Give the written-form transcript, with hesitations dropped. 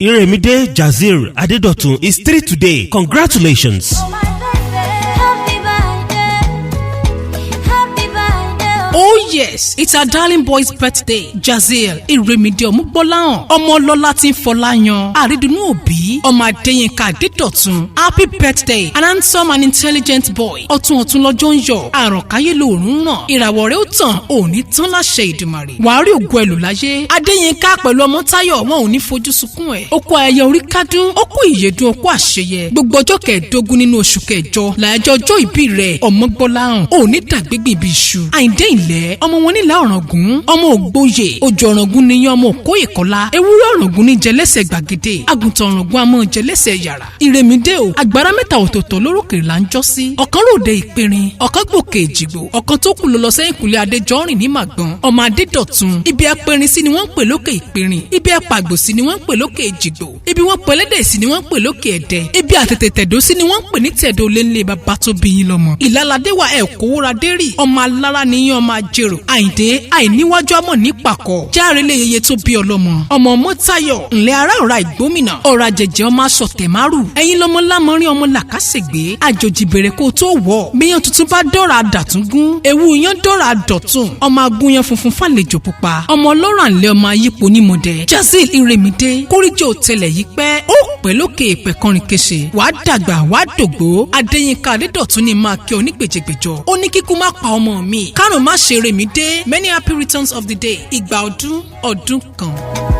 Iremide Jazir Adedotun is 3 today. Congratulations. Oh my birthday. Happy birthday. Happy birthday. Oh yes, it's our darling boy's birthday. Jazeel Iremide Ọmọgbọ́láhàn, ọmọ ọlọ́lá tí ń fọlá yan. Àrídùnnú òbí, ọmọ Adéyínká Adédọ̀tun. Happy birthday, an handsome and intelligent boy. Ọ̀tún ọ̀tún lọ́jọ́ ń yọ, àrànkáyé lòórùn ràn. Ìràwọ̀ rẹ̀ ó tàn, òní tán láṣẹ Ìdùmarè. Wàá rí ògo ẹlò láyé. Adéyínká pẹ̀lú ọmọ Táyọ̀, wọn ò ní fojú sunkún ẹ̀. Ó kó ayẹyẹ orí kádún, ó kó ìyèdún, ó kó àṣeyẹ. Gbogbo ọjọ́ 15 nínú oṣù kẹjọ làyájọ́ ọjọ́ ìbí rẹ̀, Ọmọgbọ́láhàn. Ò ní dàgbégbìn bí iṣu. Àyìndé ìlẹ̀, ọmọ wọn nílà Ọ̀ràngún, ọmọ ògbóyè, ojú Ọ̀ràngún níyan, ọmọ òkóyè kọ́lá, ewúrẹ́ Ọ̀ràngún ní jẹlẹ́sẹ̀ gbàgede, àgùntàn Ọ̀ràngún àmọ́ jẹlẹ́sẹ̀ yàrá. Ìrèmídé o, àgbàrá mẹ́ta ọ̀tọ̀ọ̀tọ̀ lórókè là ń jọ́ sí. Ọ̀kan ròde Ìpìnrin, ọ̀kan gbòkè Èjìgbò, ọ̀kan tó kù ló lọ sẹ́yìn kùlé Adéjọ́rìn ní Màgbọ́n. Ọmọ Adédọ̀tun, ibi apẹ̀rin sí ni wọ́n ń pè lókè Ìpìnrin, ibi apàgbò sí ni wọ́n ń pè lókè Èjìgbò, ibi wọ́n pẹlẹ́dẹ̀ sí ni wọ́n ń pè lókè Ẹ̀dẹ́, ibi àtètè tẹ̀dó sí ni wọ́n ń pè ní Tẹ̀dó léńlé bàbá tó bí yín lọ́mọ. Ìlàládé wa ẹ̀ kówóra dérì, ọmọ alára níyàn, ọmọ ajérò. Àyìndé àìníwájú àmọ̀ ní pàkọ́ járe lé yeye tó bí ọlọ́mọ. Ọmọ ọmọ Táyọ̀ ńlẹ̀ ará ọ̀rá ìgbómìnà ọ̀rá jẹjẹ, ọmọ aṣọ tẹ̀márù. Ẹ̀yin lọ́mọ lámọrin, ọmọ làkàṣègbè, àjòjì bèrè kó tó wọ̀. Bíyàn tuntun bá dọ́ra dàtúngún, ewu yan dọ́ra dọ̀tún, ọmọ agúnyan funfun fàlejò pupa, ọmọ ọlọ́rọ̀ àǹlẹ̀, ọmọ ayípo nímọ̀dẹ. Jazeel Iremide, kórìjọ tẹlẹ̀ yìí pẹ́, ó pẹ́ lókè ìpẹ́ kọrin kése, wàá dàgbà, wàá dògbó. Adéyínká Adédọ̀tún ni máa kí ọ ní gbèjègbèjọ. Ó ní kíkú má pa ọmọ mi, kárùn má ṣe Remide. Many happy returns of the day. Ìgbà ọdún ọdún kan.